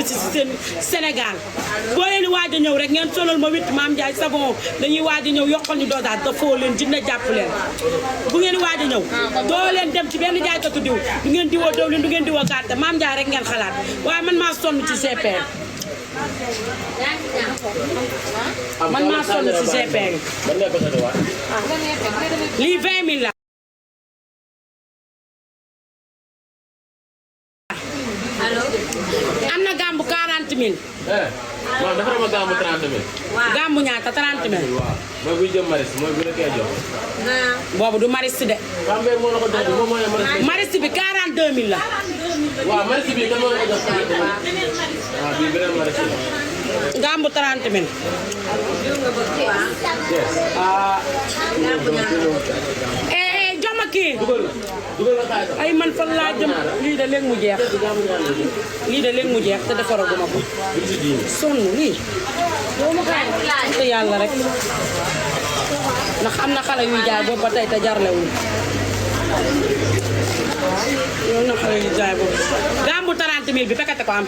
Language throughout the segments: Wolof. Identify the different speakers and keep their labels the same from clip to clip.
Speaker 1: ñibbisi si seen Sénégal boo leen di waaj a ñëw rek ngeen sonal ma witt Mame Ndiaye Savon dañuy waaj a ñëw yokkal ñu dosage dafoo leen dina jàpp leen bu ngeen di waaj a ñëw doo leen dem ci benn jaaykatu diw du ngeen diwoo diwlin du ngeen diwoo carte Mame Ndiaye rek ngeen xalaat waaye man maa sonn ci GPR man maa sonn ci GPR lii 20 000 la am na gambu 40 000
Speaker 2: waaw dafa ma gàmmu 30 000.
Speaker 1: gambu ñaata 30 000
Speaker 2: waaw mooy buy jëm maris mooy bu la koy jox.
Speaker 1: boobu du maris de
Speaker 2: Kambe moo la ko jox moom mooy maris.
Speaker 1: maris bi 42 000 la
Speaker 2: waaw maris bi kan moo la ko jox 30 000. waaw bii beneen maris la.
Speaker 1: gambu 30 000
Speaker 2: ah.
Speaker 1: jox ma kii
Speaker 2: dugal la xaalis.
Speaker 1: ay man fan laa jëm lii de léegi mu jeex lii de léegi mu jeex te defaraguma ko sonn lii te yàlla rek ndax am na xale yuy jaay boobu ba tey te jarlewul yow na xale yuy jaay boobu gambu 30 000 bi fekkate ko am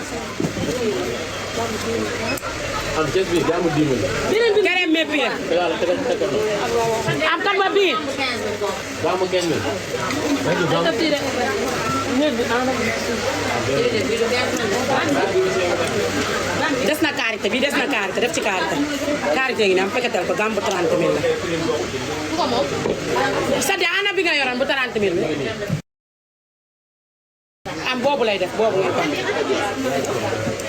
Speaker 2: am kees bi gàmmu 10 000.
Speaker 1: kerem méppi la
Speaker 2: yàlla tegal ko
Speaker 1: am kan ma bii
Speaker 2: gàmmu 15 000.
Speaker 1: des na karité bi des na karité def ci karité karité ngi ne am fekkatal ko gambu 30 000 la c'est-à-dire ana bi nga yoroon bu 30 000 bi am boobu lay def boobu ngeen ko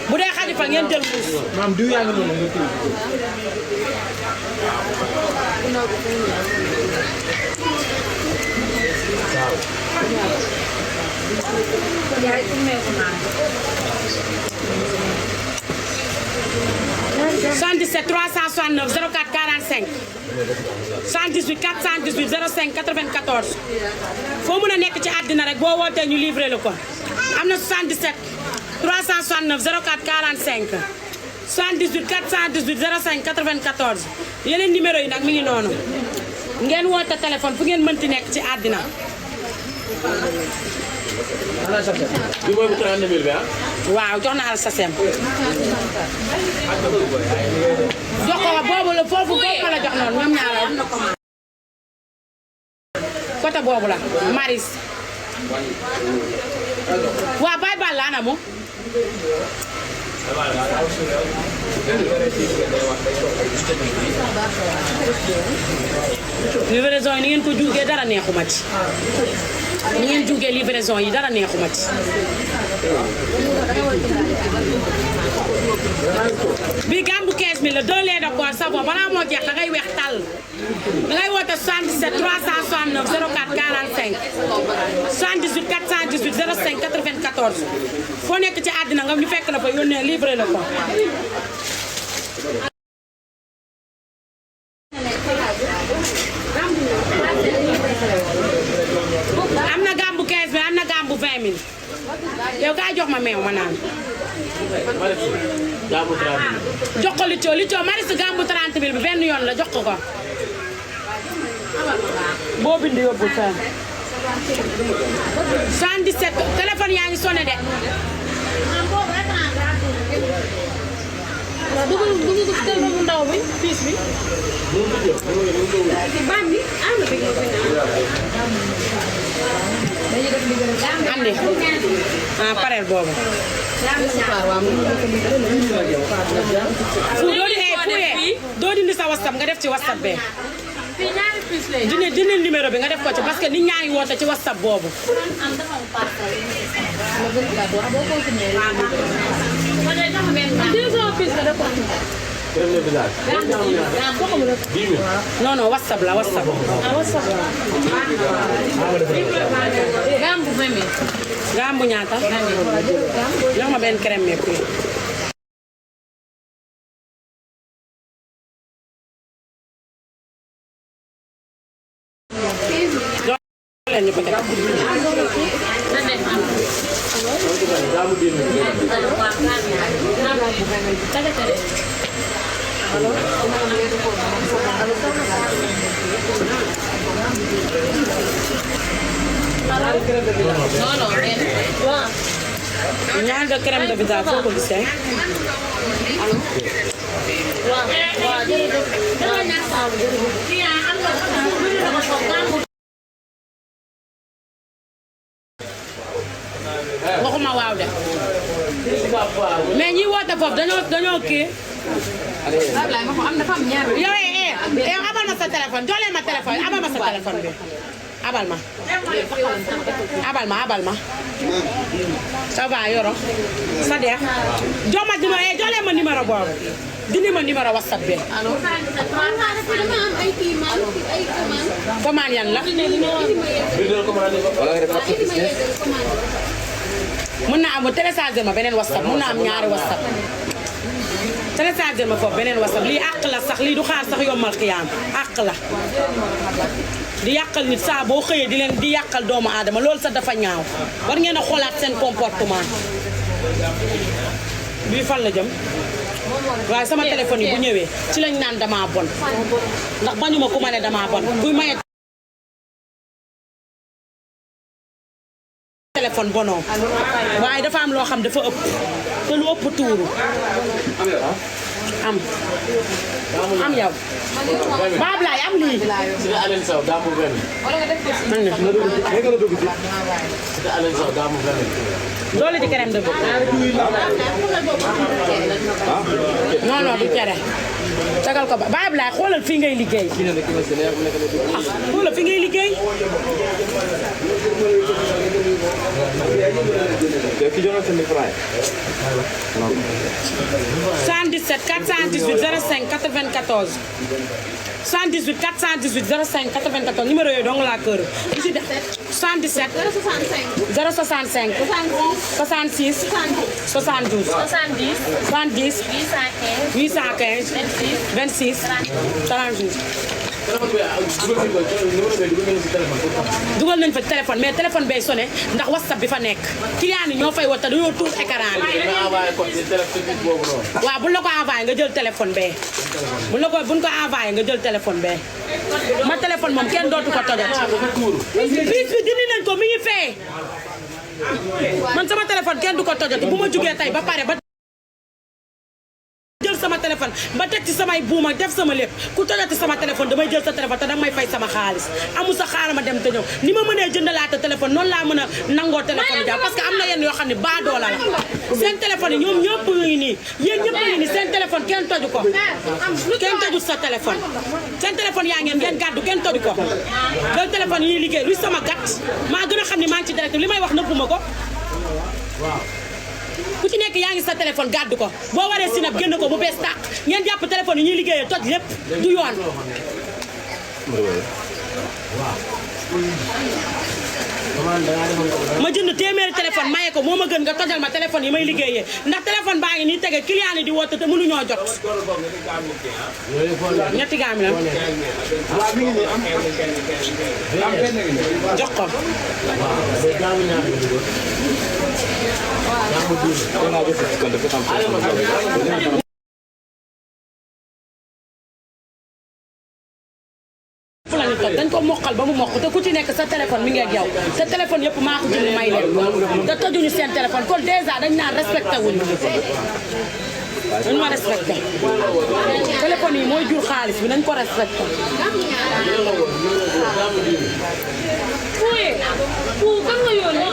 Speaker 1: bu dee xaju fa ngeen jël mbuus
Speaker 3: maam diw yaa ngi noonu nga kii.
Speaker 1: Soixante-dix-sept 369 04 45 78 418 05 94 foo mën a nekk ci àddina rek boo wootee ñu livré la ko am na 77 369 04 45 78 418 05 94 yeneen numéro yi nag mi ngi noonu ngeen woote téléphone fu ngeen mënti nekk ci àddina
Speaker 2: bi mooy bu 30 000 bi ah.
Speaker 1: waaw jox naa la sa sem jox ko boobu la foofu boobu ma la jox noonu ñoom ñaar la côté boobu la Maris waaw bay bal la anamu livraison yi ni ngeen ko jugee dara neexuma ci ni ngeen jugee livraison yi dara neexuma ci bi gambu 15 000 la 2 lait de corps savon balaa moo jeex dangay weex tàll dangay woote 77 369 04 45 78 418 05 94 foo nekk ci àddina nga ñu fekk la fa yónnee livré la ko am na gambu 15 000 am na gambu 20 000 yow kaay jox ma meew ma naan
Speaker 2: maris gàmmu 30 000.
Speaker 1: jox ko Lico Maris gambu 30 000 bi benn yoon la jox ko ko boo bind yóbbul fenn 77 téléphone yaa ngi sonné de dugg téléphone bu ndaw bi piis bi ban bi am na bi andi pareel boobu fu doo dindi sa WhatsApp nga def ci WhatsApp be dindi numéro bi nga def ko ci parce que nit ñaa ngi woote ci WhatsApp boobu
Speaker 2: premier village. 10 000.
Speaker 1: non non WhatsApp la WhatsApp
Speaker 4: Gambu 20 000.
Speaker 1: gambu ñaata jox ma benn crème mais puis jox leen ñu ko teg
Speaker 2: gàmmu 10 000.
Speaker 4: No, no,
Speaker 1: ñaan nga crème de visage foo ko gisee. waxuma waaw de. mais ñi woote foofu dañoo kii. yow yow abal ma sa téléphone jox leen ma téléphone abal ma sa téléphone bi abal ma. ça va yoro sa deex jox leen ma numéro boobu dindi ma numéro whatsapp bi. commande yan la. mën naa am télécharger ma beneen whatsapp mën naa am ñaari whatsapp. télécharger ma foofu beneen whatsapp lii àq la sax lii du xaar sax yombal xiyaam àq la di yàqal nit saa boo xëyee di leen di yàqal doomu aadama loolu sax dafa ñaaw war ngeen a xoolaat seen comportement bii fan la jëm waaye sama téléphone yi bu ñëwee ci lañ naan dama bon ndax bañuma ku ma ne dama bon buy maye téléphone bonoo waaye dafa am loo xam dafa ëpp te lu ëpp tuuru am yow baab laay am lii doole di crème de non non du cere tagal ko baab laay xoolal fii ngay liggéey xoolal fi ngay liggéey 77 418 05 94 78 418 05 94 numéro yooyu dong laa kër 77 065 66 72 70 815 26 38 dugal nañ fa téléphone mais téléphone bay sonné ndax whatsapp bi fa nekk client yi ñoo fay wata dañoo tuur écran bi waaw buñ la ko envoyé nga jël téléphone bee buñ ko envoyé nga jël téléphone bee ma téléphone moom kenn dootu ko tojat bis bi dindi nañ ko mi ngi fee man sama téléphone kenn du ko tojati bu ma jugee tey ba pare ba jël sama téléphone ba teg ci samay buuma def sama lépp ku tojati sama téléphone damay jël sa téléphone te danga may fay sama xaalis amul sa xaaral ma dem te ñëw ni ma mënee jëndalaata téléphone noonu laa mën a nangoo téléphone yi parce que am na yenn yoo xam ne baadoola la seen téléphone yi ñoom ñëpp ngi nii yéen ñëpp ngi nii seen téléphone kenn toju ko kenn tojut sa téléphone seen téléphone yaa ngeen gàddu kenn toju ko loolu téléphone yi ñuy liggéey luy sama gàtt maa gën a xam ne maa ngi ci direct li may wax nëbbuma ko ku ci nekk yaa ngi sa téléphone gàddu ko boo waree si nag génn ko bu bees tàq ngeen jàpp téléphone yi ñuy liggéeyee toj lépp du yoon. ma jënd téeméeri téléphone maye ko moo ma gën nga tojal ma téléphone yi may liggéeyee ndax téléphone baa ngi nii tege client yi di woote te mënuñoo jot. ñetti gaam la jox ko. dañ ko mokkal ba mu mokk te ku ci nekk sa téléphone mi ngi ak yow sa téléphone yëpp maa ko jënd may leen te tojuñu seen téléphone kon déjà dañ naan respecté wuñu dañ ma respecté téléphone yi mooy jur xaalis bi nañ ko respecté
Speaker 4: kan nga yónnee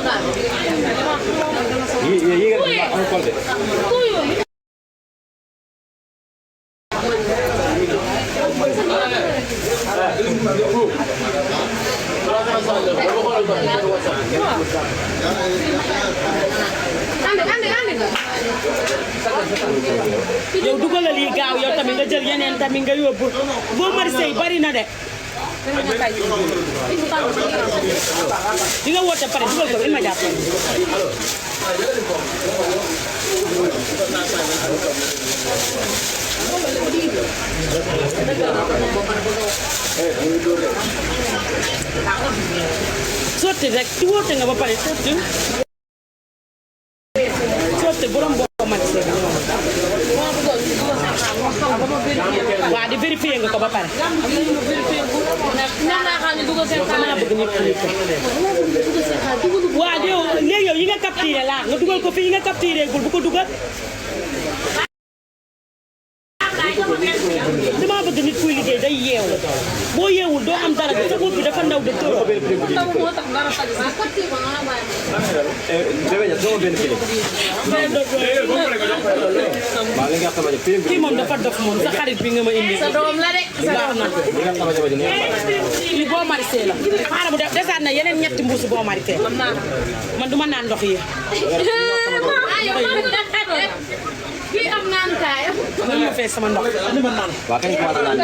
Speaker 1: yow dugalal yi gaaw yow tamit nga jël yeneen tamit nga yóbbu boo marisé yi bari na de di nga woote pare dugal ko il ma jàpp sotti rek ci woote nga ba pare sotti borom boo marisé bi waaw di vérifier nga ko ba pare. waaw léegi yow nga capturé laa nga dugal ko fii nga capturé gul bu ko dugal. dama bëgg nit kuy liggéey day yeewu boo yeewul doo am dara sa bopp bi dafa ndaw de trop. kii moom dafa dof moom sa xarit bi nga ma indi.
Speaker 4: sa doom la de.
Speaker 1: baax na li boo marisé la. xaaral bu def desaat na yeneen ñetti mbuusi boo marisé. man du ma naan ndox yi.
Speaker 4: kii am naan kaay.
Speaker 1: man ma fee sama ndox.
Speaker 3: waa kañ ko war a naan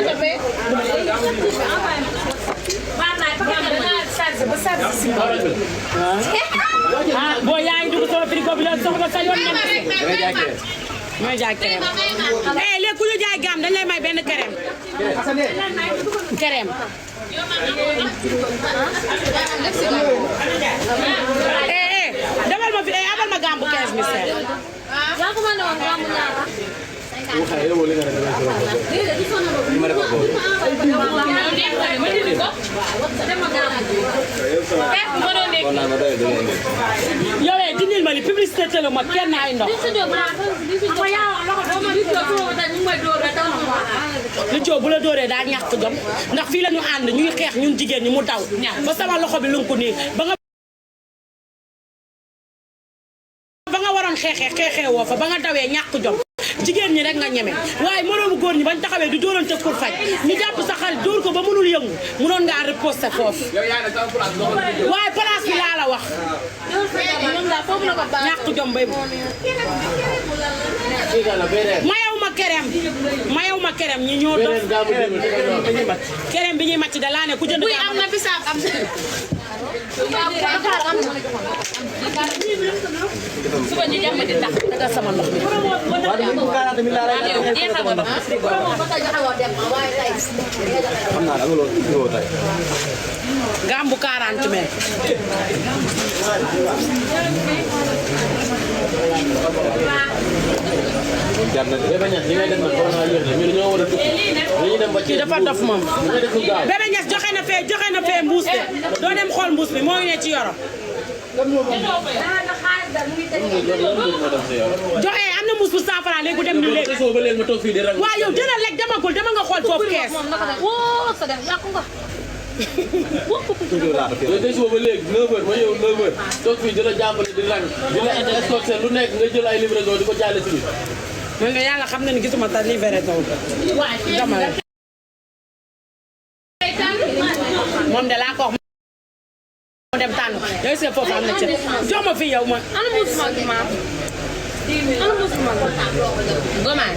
Speaker 1: boo yaa ngi dugg sama frigo bi la soxla sa yoon
Speaker 3: damay jaay kere.
Speaker 1: ñooy jaay crème. léegi ku ñu jaay gaam dañ lay may benn crème. crème. demal ma fi abal ma gaam bu 15 000.
Speaker 4: yaa ko mën a woon gàmmu ñaata.
Speaker 3: li ma defal boobu. kon naa ma doyul da ngay indi.
Speaker 1: yow dindil ma li publicité télé ma kenn ay ndox. li coow bu la dóoree daa ñàkk jom ndax fii la ñu ànd ñuy xeex ñun jigéen ñi mu daw ba sama loxo bi lu ko nii ba nga waroon xeexee woo fa ba nga dawee ñàkk jom jigéen ñi rek nga ñeme waaye moroomu góor ñi bañ taxawee du dóorante pour faj ñu jàpp sa xarit dóor ko ba mënul yëngu mënoon ngaa reposté foofu waaye place bi laa la wax ñàkk jom bay mayew ma kerem ñi ñoo dof kerem bi ñuy màcc da laa ne ku jënd
Speaker 4: am na bisaab am suba ñu jàmm di tax
Speaker 1: daga sama ndox mi
Speaker 3: xam naa da nga loolu tey.
Speaker 1: gambu 40 mètres
Speaker 3: jar na
Speaker 2: Bébé Niass li ngay def nag xaw naa yéex na ñun ñoo war a tukki dañuy dem ba
Speaker 1: kii dafa dof moom
Speaker 2: nga def lu gaaw
Speaker 1: Bébé Niass joxe na fee mbuus de doo dem xool mbuus bi moo ngi ne ci yoro joxe am na mbuus bu 100 francs léegi bu dem ni léegi
Speaker 2: soo ba léegi ma toog fii di rang
Speaker 1: waaw yow dina lekk demagul dama nga xool foofu kees
Speaker 4: woo sa def yàqu nga.
Speaker 3: toujours laata fii.
Speaker 2: tey suba ba léegi 9h ma yow 9h toog fii di la jàppale di rang di la escorté lu nekk nga jël ay livraison di ko jaale si biir
Speaker 1: man nga yàlla xam na ni gisuma ta livraison dama la moom de laa ko wax mu dem tànn yow est-ce que foofu am na ci jox ma fii yow ma
Speaker 4: ana muus mag ma. ana muus mag ma. gomaay.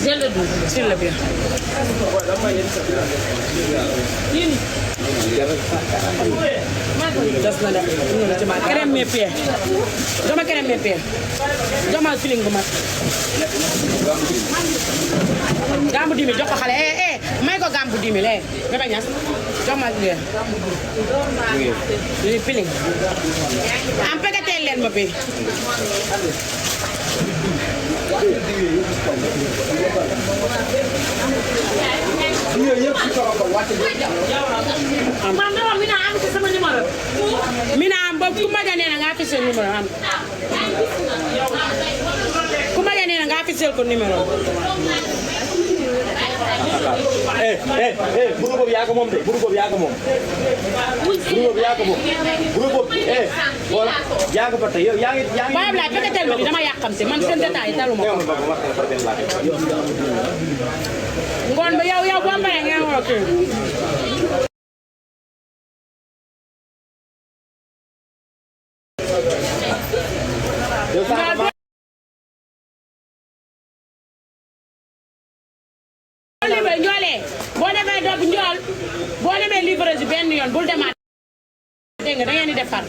Speaker 4: jël du.
Speaker 1: s'il le plaît des na de crème mes pieds dama crème mes pieds dama feeling bu mag gambu 10 000 jox ko xale may ko gambu 10 000 Bébé Niass jox ma li feeling am pegateel leen ma bi Mina am boobu ku maga nee na nga affiché numéro am ku maga nee na nga affiché ko numéro
Speaker 3: buru boobu yaa ko moom de buru boobu yaa ko moom. buru boobu yaa ko moom buru boobu wala yaa ko fa tey yow yaa ngi.
Speaker 1: waaye Ablaye pegatel ma di dama yàqamte man seen détail taluma ko ngoon ba yow boo paree nga woo kii boo demee doog njool boo demee livreuse benn yoon bul demaat dégg nga da ngeen di defar